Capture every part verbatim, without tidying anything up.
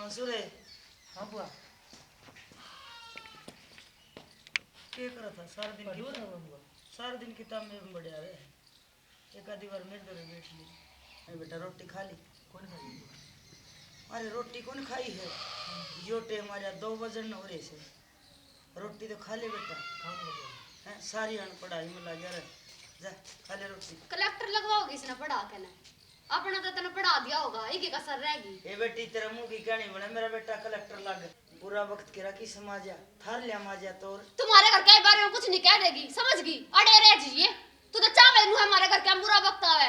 मंसूर है। हाँ बुआ। क्या कर रहा था सारा दिन? क्यों ना बुआ? सारा दिन किताब में बढ़िया रहे। एक आधी बार मेरे धोरे बैठ ले। अरे बेटा, रोटी खा ली? कौन खाई? अरे, रोटी कौन खाई है? यो टेम आ रहा, दो बजन हो रहे से। रोटी तो खा ले बेटा। खाऊंगा बुआ। हैं, सारी अनपढ़ाई में लग गया रे। जा, खा ले रोटी। कलेक्टर लगवाओगी इसने पढ़ा के ना? अपना तो तने पढ़ा दिया होगा, एक ही कसर रहेगी। ए बेटी, तेरे मुंह की कहनी बने, मेरा बेटा कलेक्टर लग। बुरा वक्त केरा की समाजा, थार लिया माजा तोर। तुम्हारे घर के बारे में कुछ नहीं कह देगी, समझ गई? अड़े रह जाइए। तू तो चाहे नु हमारे घर के बुरा वक्त आवे।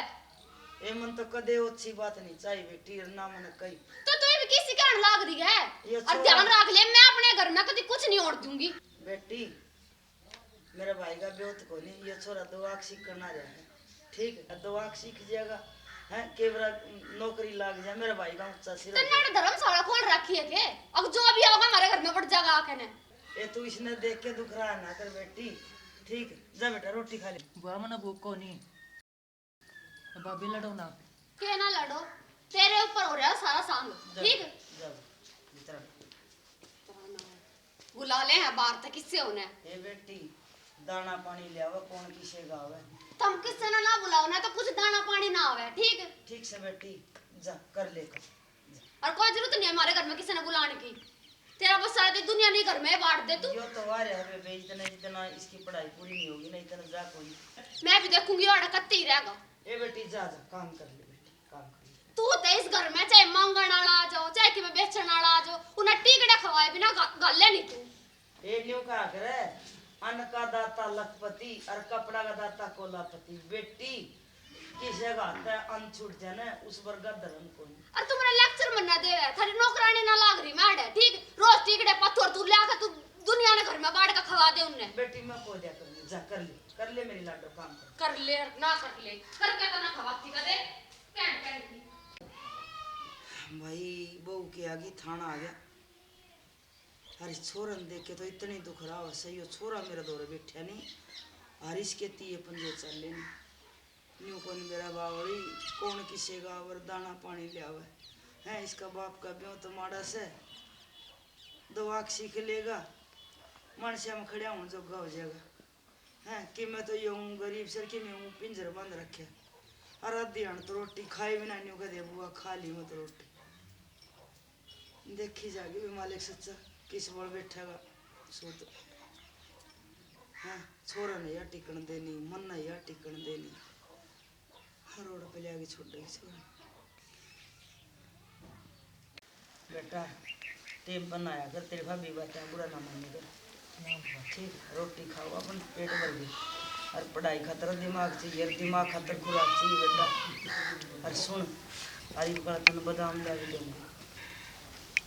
ए, मन तो कदे ओछी बात नहीं चाही बेटी, और ना मन कही। तो तू भी किसी कहन लाग रही है? ये और छोरा ध्यान रख ले, मैं अपने घर में कभी कुछ नहीं होने दूंगी। बेटी, मेरे भाई का ब्योत कोनी, ये छोरा दो आंख सीखना रहा है, ठीक है? दो आंख सीख जाएगा, हैं, केवरा नौकरी लाग जाए, मेरे भाई का ऊंचा सिर हो तन्ने जाए। ने धर्मशाला खोल रखी है के? अब जो भी आओगा हमारे घर में बड़ जाएगा आके ने। ए, तू इसने देख के दुख रहा ना कर बेटी, ठीक? जा बेटा, रोटी खा ले। बुआ, मने भूख कोनी। भाभी, लड़ो ना। के ना लड़ो, तेरे ऊपर हो रहा सारा सांग, जा, ठीक? जा, भीतर। बुला ले हैं बाहर तक, किससे होना है? ए बेटी, दाना पानी ले आवे, कौन किसे गावे? तुम किससे ना, ना बुलाओ ना, तो कुछ दाना पानी ना आवे, ठीक? ठीक से बेटी, जा, कर ले काम। और कोई जरूरत नहीं है हमारे घर में किसी ने बुलाने की। तेरा बस सारा दिन दुनिया नहीं घर में बांट दे तू। यो तो आ रहा है बेबे, इतना, जितना इसकी पढ़ाई पूरी नहीं होगी ना, इतना जा कोई। मैं भी देखूंगी, और कत्ते ही रहेगा। ए बेटी, जा, जा, काम कर ले बेटी, काम कर ले। तू तो इस घर में चाहे मांगण वाला आ जाओ, चाहे कि मैं बेचण वाला आ जाओ, उन्हें टीकड़े खवाए बिना गा-, गाले नहीं तू। ए न्यू कहा करे, अन्न का दाता लखपति और कपड़ा का दाता कोलापति। बेटी, किसे का हाथ अन्न छूट जाए ना, उस वर्गा धर्म कोनी। और तू मेरा लेक्चर मन्ना दे है, थारी नौकरानी ना लाग रही मैं आड़े, ठीक? रोज टीकड़े पत्थर तू ल्या के तू दुनिया ने घर में बांट के खवा दे उनने। बेटी, मैं को दिया करूंगी, जा कर ले, कर ले मेरी लाडो काम कर। कर ले, ना कर ले, करके तो ना खवाती कदे, कहन कहन की। भाई, बहू के आगे थाना आ गया। अरे छोरन देख के तो इतनी दुख रहा हो सही, यो छोरा मेरे धोरे बैठा नहीं, और इसके तीए पंजे चल लेने। न्यू कौन मेरा बावली, कौन किसे का वर दाना पानी ले आवे? हैं, इसका बाप का ब्यों तो माड़ा से, दो आँख सीख लेगा, मनस्या में खड़ा होने जोगा हो जाएगा। हैं, कि मैं तो ये हूँ गरीब सर, कि मैं हूँ पिंजर बंद रखे। और आधी हाण तो रोटी खाए भी ना, न्यू कह दे, "बुआ, खा ली मैं तो रोटी।" देखी जागी भी मालिक सच्चा, किस बल बैठेगा सूत। हैं, छोरा ने या टिकण देनी, मन ने या टिकण देनी। हर रोड पे लिया के छोड़ देगी छोरा। बेटा, टेम पर ना आया कर, तेरी भाभी बातें बुरा ना माने कर। ठीक, रोटी खाओ, अपन पेट भर के। और पढ़ाई खातर दिमाग चाहिए, और दिमाग खातर खुराक चाहिए बेटा। और सुन, और इब कल तन बादाम ला के दूंगी।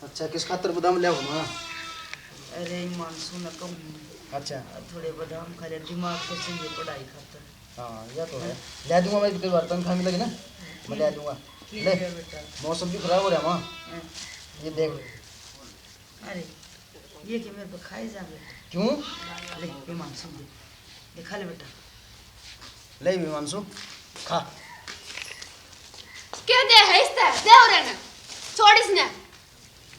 अच्छा, किस खातर बादाम ले आओ ना? अरे, मानसू न कहूँ। अच्छा। और थोड़े बादाम खा ले, दिमाग तो चाहिए पढ़ाई खातर। हाँ, यह तो है। ले दूंगा मैं, कई बार तनख्वाह मिलेगी ना, मैं ले दूंगा। ठीक ले। है बेटा। मौसम भी खराब हो रहा है माँ। हाँ। ये देख। अरे, ये कि मेरे पे खाए जा बेटा। क्यों? ले, ये मानसू दे। ये खा ले बेटा। ले भी मानसू, खा। क्या दे है इसने? दे और ने। छोड़ इसने।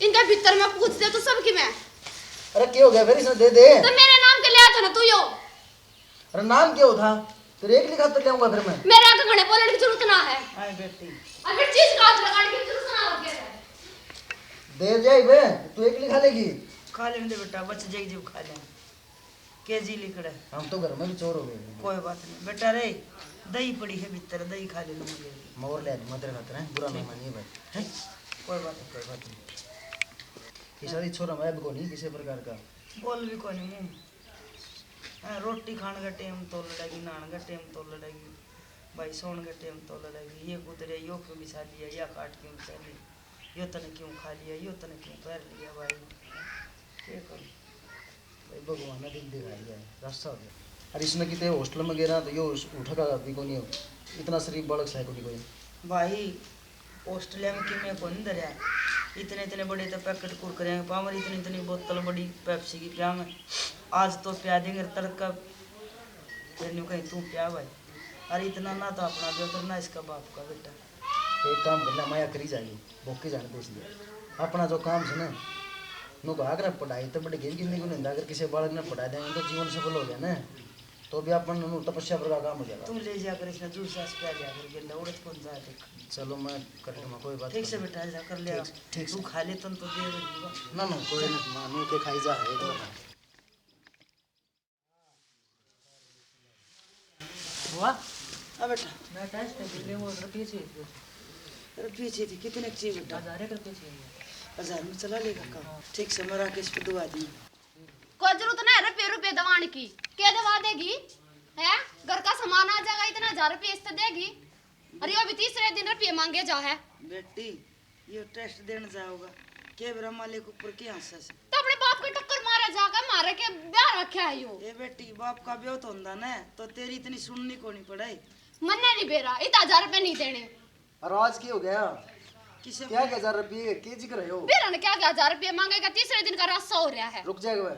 इनके भीतर में पूछ दे तू सब की मैं। अरे, क्या हो गया फिर? इसने दे दे। तो मेरे नाम के ले आता ना तू यो। अरे नाम क्या हो था? तेरे एक लिखा तो ले आऊंगा फिर मैं। मेरे आगे घणे बोलने की जरूरत ना है। आए बेटी। अगर चीज का हाथ लगाने की जरूरत ना हो गया। दे जाए बे, तू एक लिखा लेगी। खा लेने दे बेटा, बच जाएगी जब खा लेंगे। के जी लिखड़ा है। हम तो घर में भी चोर हो गए। कोई बात नहीं बेटा रे, दही पड़ी है भीतर, दही खा ले लूंगे। मैं और ले दूंगा तेरे खातर, हैं? बुरा ना ठीक। मानिए भाई। हैं? कोई बात नहीं, कोई बात नहीं। किसी छोरा मैं भी को नहीं किसी प्रकार का। बोल भी को नहीं मुंह। हाँ, रोटी खाण का टेम तो लड़ेगी, नहाण का टेम तो लड़ेगी, भाई सोण का टेम तो लड़ेगी। ये कुतरे यो क्यों बिछा लिया, या काट क्यों बिछा ली, यो तने क्यों खा लिया, यो तने क्यों पहर लिया भाई, के करूँ? भाई भगवान ने दिल दिखा दिया है, रास्ता हो गया। अरे इसने किते हॉस्टल में गेरा तो यो उठा का भी कोनी हो, इतना शरीफ बालक से कोनी कोई। भाई, ऑस्ट्रेलिया में किमे को नहीं धरया। इतने इतने बड़े तो पैकेट कुरकुरे के पावर, इतनी इतनी बोतल बड़ी पेप्सी की प्यावे। आज तो प्या देंगे तड़का, फिर न्यू कहीं तू प्या भाई। अरे इतना ना तो अपना बेहतर ना इसका बाप का बेटा। एक काम करना, माया करी जाएगी, भूखी जाने दे इसलिए। अपना जो काम से ना, नु कहा कर पढ़ाई तो बड़ी गहरी जिंदगी में, अगर किसी बालक ने पढ़ा देंगे तो जीवन सफल हो गया ना, तो भी अपन नु तपस्या पर का काम हो जाएगा। तू ले जा कर इसने जूस आस प्या लिया कर, गेंदा उड़द कौन जा देख। चलो, मैं कर लूँगा, कोई बात ठीक से नहीं। बेटा, जा कर ले। ठीक, ठीक तू से। खा ले, तन तो दे दूंगा। ना, ना, कोई नहीं, माँ, नु के खाई जा, एक बार। वाह। हाँ बेटा। मैं टेस्ट के लिए वो रुपये चाहिए थे। रुपये चाहिए थे? कितने चाहिए बेटा? हजार एक रुपये चाहिए। हजार में चला लेगा काम? हाँ। ठीक से, मैं राकेश पे दवा दी। कोई जरूरत ना है रुपये, रुपये दवान की। क्या दवा देगी? हैं? घर का सामान आ जाएगा, इतना हजार रुपये इससे देगी? अरे, वो भी तीसरे दिन रुपये मांगे जा है। बेटी, ये टेस्ट देने जाओगा, के बेरा मालिक ऊपर के हंसे से। तो अपने बाप के टक्कर मारा जाकर, मारे के ब्याह रखा है यो। ए बेटी, बाप का ब्याह तो होंदा ना, तो तेरी इतनी सुननी को नहीं पड़े। मन्ने नहीं बेरा, इतना हजार रुपये नहीं देने। और आज की हो गया? किसे क्या के हजार रुपये के जिक्र है यो? बेरा ने क्या के हजार रुपये मांगेगा, तीसरे दिन का रास्ता हो रहा है। रुक जाएगा वह,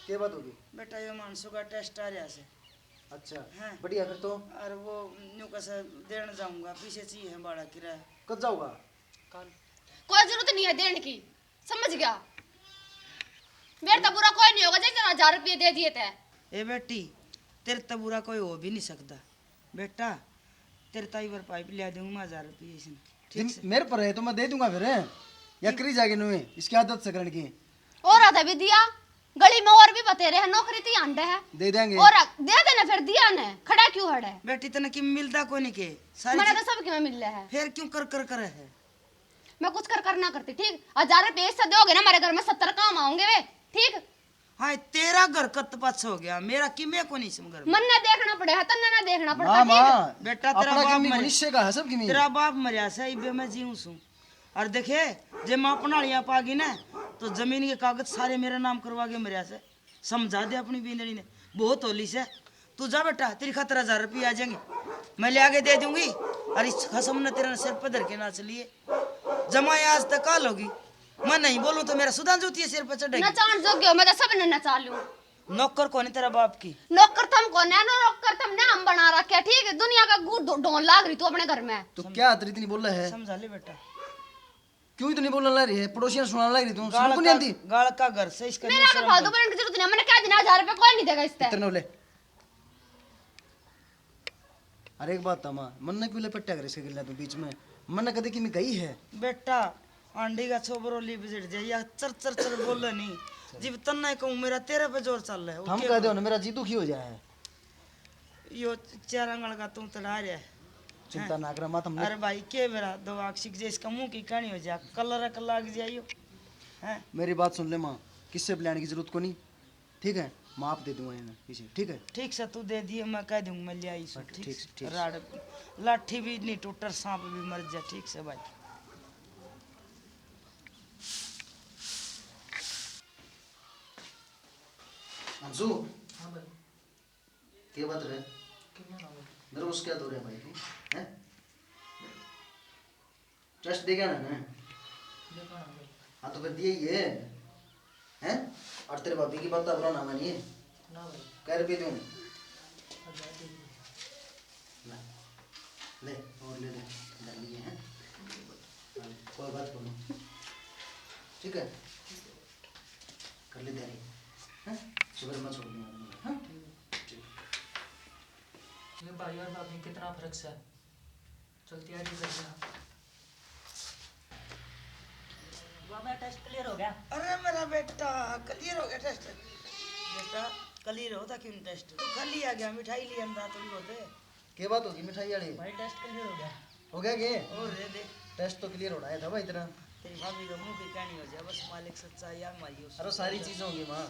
के बात होगी? बेटा, ये मानसों का टेस्ट आ रहा से। अच्छा, हाँ। बढ़िया फिर तो। और वो न्यू कैसे देने जाऊंगा, पीछे चाहिए है भाड़ा किराया। कब जाऊंगा? कल। कोई जरूरत नहीं है देने की, समझ गया? मेरे तो बुरा कोई नहीं होगा, जैसे हजार रुपये दे दिए थे। ए बेटी, तेरे तो बुरा कोई हो भी नहीं सकता। बेटा, तेरे ताई पर पाइप ले दूंगा मैं हजार रुपये इसने। ठीक से? मेरे पर है तो मैं दे दूंगा फिर। या करी जाके नुए, इसकी आदत से करण की। और आधा भी दिया, गली में और भी बतेरे हैं, नौकरी ती आंडे है। दे देंगे। और दे देना फिर, दिया ने, खड़ा क्यों हड़े? बेटी, तने की मिलदा कोनी के? सारी मैंने चीज तो सब की मैं मिल है। फिर क्यों कर कर करे है? मैं कुछ कर कर ना करती, ठीक? हजार रुपये इससे दोगे ना, हमारे घर में सत्तर काम आओगे वे, ठीक? हाँ, तेरा घर कत पाछो हो गया, मेरा किमे को नहीं समगर। मन्ने देखना पड़े है, तन्ने ना देखना पड़ता, माँ, ठीक? माँ, बेटा, तेरा अपना बाप किमी मर-, निश्चय का है, सब किमी। तेरा बाप मरया से, इबे मैं जीऊं सूं। और देखे, जे मैं अपना लिया पागी ना, तो जमीन के कागज सारे मेरे नाम करवा के मरया से। समझा दे अपनी बींदड़ी ने, बहुत होली से। तू जा बेटा, तेरी खातर हजार रुपये आ जाएंगे, मैं ले आके दे दूंगी। और इस खसम ने तेरे सिर पर धर के नाच लिए। जमाई आज तक काल होगी, मैं नहीं बोलूं तो मेरा सुधा जूती सिर पर चढ़ेगी। नचान जोग्यो, मैं तो सब ने नचा लूं। नौकर कोनी तेरा बाप की। नौकर थम कोने, नो नौकर थमने हम बना रखे, ठीक है? दुनिया का गू ढो-, ढोन लाग रही तू अपने घर में। तो क्या तेरी इतनी बोला है? समझा ले बेटा। क्यों इतनी बोलने लग रही है? पड़ोसियां सुनाने लग रही तू, गाल सुन को नहीं का, आती? गाल का घर से इसका मेरा नहीं का शर्म फालतू करने की जरूरत नहीं है, मैंने क्या देना हजार रुपये, कोई नहीं देगा इस पे। कितने बोले? अरे एक बात था माँ, मन्ने क्यों लपेटा करे इसके गिल्ला तू बीच में? मन्ने कदे कि मैं गई है? बेटा, आंडी का छोबरो ली बिजड़ जाए या चर चर चर बोले नहीं। जिब तन्ने कहूँ मेरा तेरे पे जोर चल रहा है, हम कह दो ना, मेरा जी दुखी हो जाए है। यो चार आंगल का तू तड़ा रहा है। चिंता ना करा माँ, तुमने अरे भाई, के बेरा दो आंख सीख जाए, इसका मुंह की कहानी हो जा, कलर का लाग जाइयो। हैं? मेरी बात सुन ले माँ, किससे बुलाने की जरूरत को नहीं, ठीक है? माफ दे दूंगा इन्हें पीछे, ठीक है? ठीक से तू दे दिए, मैं कह दूंगा, मैं ले आई सू, अच्छा, ठीक ठीक से, से, ठीक से। राड़, लाठी भी नहीं टूटर, सांप भी मर जा, ठीक से भाई। अंशु। हाँ भाई। के बात रे? कितना ना भाई? नर्वस क्या तो रे भाई तू? हैं? टेस्ट देगा ना, ना? देखा ना भाई। हाँ, तो फिर दिए ही है। हैं? और तेरे भाभी की बात बुरा ना मानिए। ना भाई। कै रुपये दूँ? हजार दे दो। ना। ले, और ले ले। धर लिए हैं। हाँ, कोई बात बोलो। ठीक है? कर ले तैयारी। हैं? सुबह मैं छोड़ दूंगा तुमको, हाँ? ठीक। ये भाई और भाभी में कितना फर्क है? चल तैयारी कर ले। बाबा, टेस्ट क्लियर हो गया। अरे मेरा बेटा, क्लियर हो गया टेस्ट। बेटा, क्लियर होता क्यों टेस्ट? तू खाली आ गया, मिठाई ले आंदा थोड़ी बहुत। के बात होगी मिठाई वाली? भाई, टेस्ट क्लियर हो गया। हो गया के? और रे देख। टेस्ट तो क्लियर होना है था भाई तेरा। तेरी भाभी का मुंह की कहनी हो जाए, बस मालिक सच्चा या मायूस। अरे सारी चीज होगी माँ।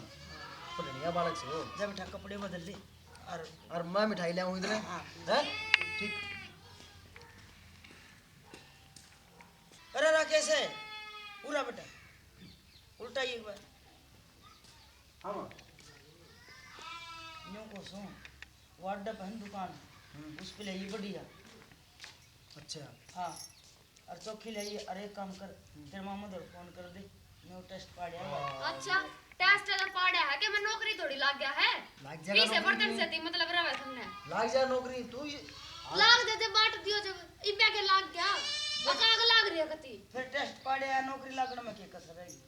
पढ़निया बालक से हो। जा बेटा, कपड़े बदल ले। और और मैं मिठाई ले आऊँ इधर। हाँ। हैं? ठीक। अरे राकेश है, पूरा बेटा, उल्टा ही एक बार। हाँ माँ। न्यू को सुन, वो अड्डा पे है ना दुकान, हम्म। उस पे ले ये बढ़िया। अच्छा। हाँ, और चोखी ले ये, और एक काम कर, हम्म। तेरे मामा धोर फोन कर दे, मैं वो टेस्ट पाड़या है। अच्छा, टेस्ट अगर पाड़या है कि मैं नौकरी थोड़ी लाग गया है? लाग जाएगा पीछे नौकरी बर्तन तू। से थी मतलब रवे तुमने। लाग जा नौकरी तू ये। लाग जा जब बांट दियो जब इब्या के लाग गया। पकाग लाग रही है कती। फिर टेस्ट पाड़े है, नौकरी लागण में के कसर रहेगी?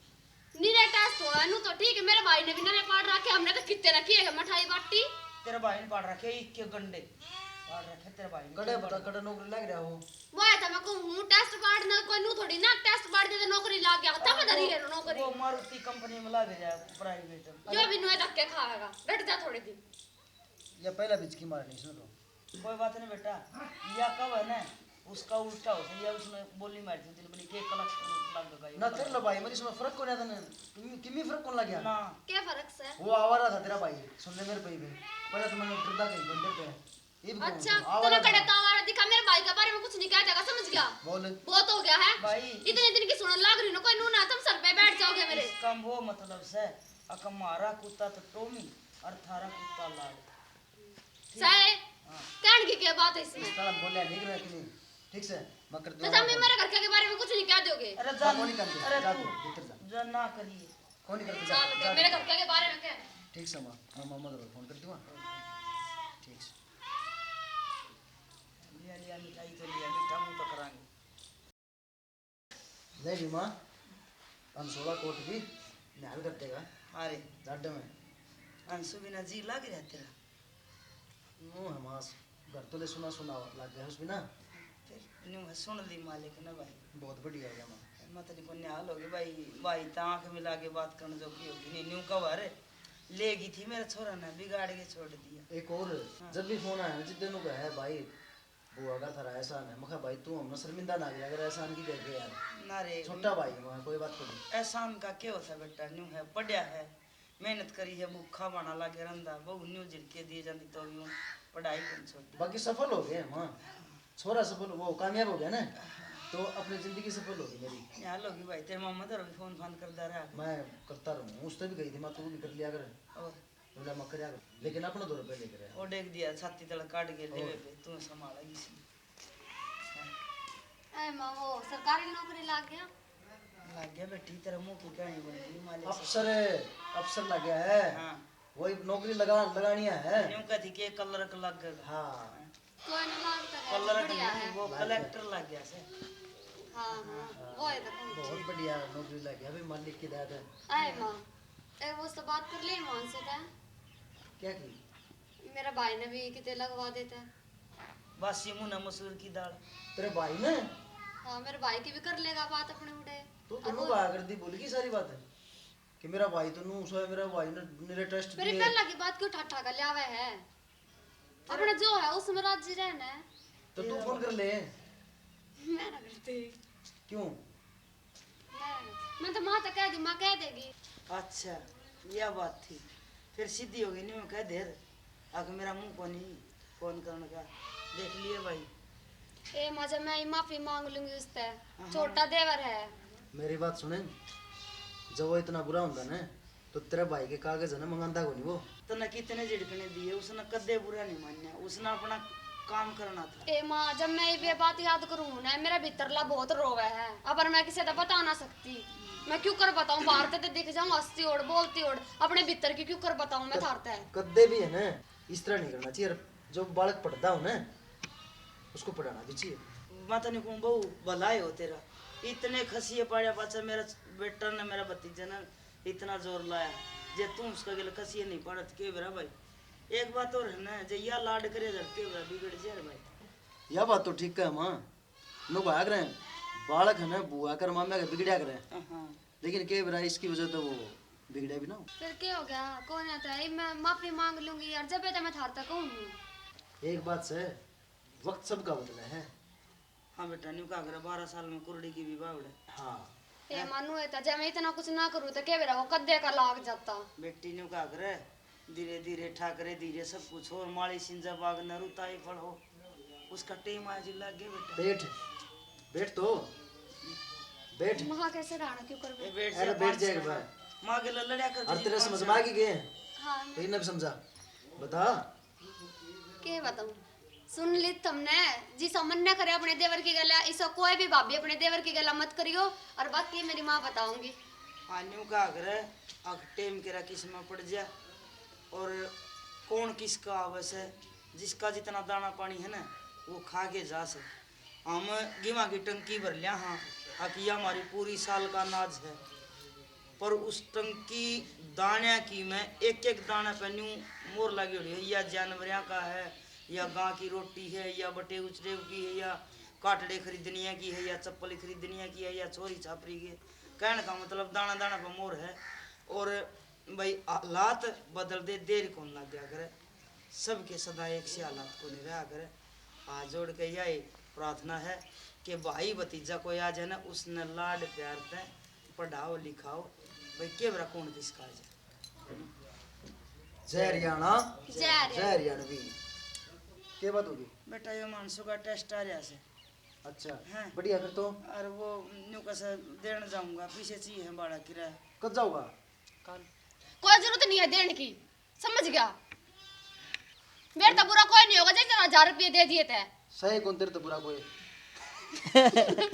निरे टेस्ट हो, नु तो ठीक है, मेरे भाई ने भी नरे पाड़ रखे, हमने तो कितने रखी है मिठाई बाटी। तेरे भाई ने पाड़ रखे इक्के गंडे, पाड़ रखे तेरे भाई ने। कड़े बता, कड़े नौकरी लग रहा हो? वो है तो मैं कहूँ हूँ, टेस्ट पाड़ ना, कोई नु थोड़ी ना टेस्ट पाड़ दे तो नौकरी लाग गया, तब वो, धरी है नौकरी। वो मारुति कंपनी में लग रहा है प्राइवेट। यो भी नुए धक्के खाएगा, डट जा थोड़े दिन। या पहला बिचकी मारनी इसने तो। कोई बात नहीं बेटा, या कब है ना, उसका उल्टा हो सही, या उसने बोली मारी थी दिन बनी के कलक लग गई ना। तेरे लो भाई, मेरी इसमें फर्क कौन है तने? किमी, किमी फर्क कौन लग गया ना? क्या फर्क से? वो आवारा था तेरा भाई, सुन ले मेरे पे भी। पहले तो मैंने डरदा कहीं बंदर पे। ये भी कौन अच्छा, था? आवारा तने कड़े था। तो आवारा दिखा, मेरे भाई के बारे में कुछ नहीं कहा जाएगा, समझ गया? बोल। बहुत हो गया है भाई। इतने दिन की सुनन लाग रही ना, कोई नू ना तुम सर पे बैठ जाओगे मेरे। इसका वो मतलब से, अक मारा कुत्ता तो टोमी और थारा कुत्ता लाल। सही। हाँ। कहने की क्या बात है इसमें? इस तरह बोले नहीं रहे कि नहीं? ठीक से, मैं कर तो दूंगा। तम भी मेरे घर के बारे में कुछ नहीं कह दोगे। अरे जा, कौन नहीं करते? अरे जा तू, तू, भीतर जा। जा ना करिए। कौन नहीं करते? जा, चल के जा। मेरे घर के बारे में क्या? ठीक से माँ, मैं मामा को फोन कर दूंगा। ठीक से। लिया, लिया, मिठाई तो लिया, मीठा मुंह तो करांगे। ले भी माँ, अंसोला कोट भी निहाल कर देगा। अरे। जाडे में। अंशु बिना जी लाग रहा तेरा? नो है माँ, घर तो ले सुना सुना लग गया उस बिना। फिर न्यू है, सुन ली मालिक ना भाई। बहुत बढ़िया हो गया माँ। मतलब को निहाल हो गया भाई, भाई तो आंख मिला के बात करने जोगी होगी नहीं, न्यू कवर लेगी थी मेरा छोरा ने, बिगाड़ के छोड़ दिया। एक और, हाँ। जब भी फोन आया ना, जिद्दे नु कहे भाई, बुआ का थारा एहसान है। मखा भाई, तू हमने शर्मिंदा ना करा कर एहसान की देख यार। ना रे। छोटा भाई है, कोई बात नहीं। एहसान का क्या होता बेटा, न्यू है, पढ़या है, मेहनत करी है, भूखा बाना लागे रंदा, बहू न्यू झिड़के दिए जाती तो भी पढ़ाई कौन छोड़ी। बाकी सफल हो गए हम, हाँ। छोरा सफल, वो कामयाब हो गया ना, तो अपनी जिंदगी सफल होगी मेरी। हाल होगी भाई, तेरे मामा तो भी फोन फान करता रहा। मैं करता रहूँ, उससे भी गई थी, मैं तू भी कर लिया कर। और बोला, "मत करया कर, लेकिन अपना दो रुपये लेकर आया।" वो देख दिया, छाती तले काट के ले हाँ। बे, तू संभालेगी सी। ए माँ, वो सरकारी नौकरी लाग गया? लाग गया बेटी, तेरा मुंह को क्या ही बन गई मालिक से। अफसर, अफसर लग गया है। हाँ। वही नौकरी लगा, लगानी है। न्यू कहती के कलर का लग गया। हाँ। कोई ना, लाग तो गया, कलर बढ़िया नहीं, है। वो लाग गया। कलेक्टर लग गया से। हाँ, हाँ, हाँ। वो है तो बहुत बढ़िया नौकरी लग गया, अभी मालिक की दया है। आए माँ, ए, वो तो बात कर ले मान से था। क्या की? मेरा भाई ने भी किते लगवा देता। बासी मुंह ना मसूर की दाल। तेरे भाई ने? हाँ, मेरे भाई की भी कर लेगा बात अपने उड़े। तू तो अब मुंह बहा कर दी, भूल गई सारी बात कि मेरा भाई तो नू सो है, मेरा भाई ने मेरे ट्रस्ट मेरी दिए। पहला की बात क्यों ठाठा कर लियावे है? अपना जो है उसमें राजी रहना है। तो तू फोन कर ले। मैं ना करती। क्यों? मैं, मैं तो माँ तो कह दी, माँ कह देगी। अच्छा, यह बात थी। फिर सीधी हो गई, नहीं मैं कह दे, आके मेरा मुंह को नहीं फोन करने का। देख लिए भाई। ए माँ, जब मैं ही माफी मांग लूंगी उससे। हाँ। छोटा देवर है। मेरी बात सुने, जब वो इतना बुरा होता ना, तो तेरे भाई के कागज है ना, मंगांदा को नहीं वो। तन्ने कितने झिड़कने दिए, उसने कदे बुरा नहीं मान्या, उसने अपना काम करना था। ए माँ, जब मैं ये बात याद करूँ ना, मेरा भीतरला बहुत रोवे है। अब मैं किसी का बता ना सकती, मैं क्यों कर बताऊँ? बाहर ते तो दिख जाऊँ हंसती ओड़, बोलती ओड़, अपने भीतर की क्यों कर बताऊँ मैं थार ते? कदे भी है ना, इस तरह नहीं करना चाहिए। जो बालक पढ़ता हो ना, उसको पढ़ाना भी चाहिए। मैं तने कहूँ, बहू, भला ही हो तेरा, इतने खसिए पाड़या पाछा मेरा बेटा ने, मेरा भतीजा ने इतना जोर लाया, जे तू उसका गेल कसिए नहीं पड़त, के बेरा भाई। एक बात और है ना, जे या लाड करे जब के बेरा बिगड़ जाए रे भाई। या बात तो ठीक है माँ, नु भाग रहे हैं, बालक है ना बुआ कर मामा के बिगड़या करे। हाँ। लेकिन के बेरा इसकी वजह तो वो बिगड़े भी ना हो। फिर के हो गया, कौन आता है, मैं माफी मांग लूंगी यार, जब तो मैं थार तक कहूँ। एक बात से, वक्त सबका बदला है। हाँ बेटा, न्यू का करे, बारह साल में कुरड़ी की भी बावड़े। हाँ। ए मानू, ए तो जब मैं इतना कुछ ना करूँ तो के बेरा वो कद्दे का लाग जाता। बेटी न्यू का करे, धीरे धीरे ठाकरे धीरे सब कुछ हो, माली सिंजा बाग नरू ताई फल हो, उसका टेम आज लाग गया बेटा। बैठ, बैठ तो, बैठ। माँ कैसे रहना क्यों कर ए, बैठ अरे जा, बैठ पाँच जाएगा साल। भाई। माँ के लड़या कर और तेरे समझ में आ गई के? हाँ। तो इन्हें भी समझा, बता। के बताऊं, सुन ली तुमने, जिसा मन न करे अपने देवर की गला, इसा कोई भी भाभी अपने देवर की गला मत करियो। और बाकी मेरी माँ बताऊंगी। हाँ, न्यू का करे, अक टेम केरा किस में पड़ जा, और कौन किसका आवे से, जिसका जितना दाना पानी है ना, वो खा के जा से। हम गेहूं की टंकी भर लिया हाँ, ताकि यह हमारी पूरी साल का अनाज है। पर उस टंकी दाण्या की में एक एक दाणे पे न्यू मोहर लगी हुई है, या जानवरिया का है, या गां की रोटी है, या बटे उचरेव की है, या काटड़े खरीदनिया की है, या चप्पल खरीदनिया की है, या छोरी छापरी की है। कहने का मतलब दाना दाना पे मोहर है। और भाई, हालात बदलते देर कौन लग गया करे, सबके सदा एक से हालात को नहीं रहा करे। हाथ जोड़ के यही प्रार्थना है कि भाई भतीजा कोई आ जाए ना, उसने लाड प्यार ते पढ़ाओ लिखाओ। भाई, के बरा कौन किस काज है। जय हरियाणा। जय हरियाणा। जय हरियाणवी। के बात होगी? बेटा, ये मानसू का टेस्ट आ रहा है। अच्छा। हाँ। बढ़िया फिर तो। और वो न्यू कैसे देने जाऊंगा, पीछे चाहिए है भाड़ा किराया। कब जाऊंगा? कल। कोई जरूरत नहीं है देने की, समझ गया? मेरे तो बुरा कोई नहीं होगा, जैसे हजार रुपये दे दिए थे। सही कौन तेरे तो बुरा कोई।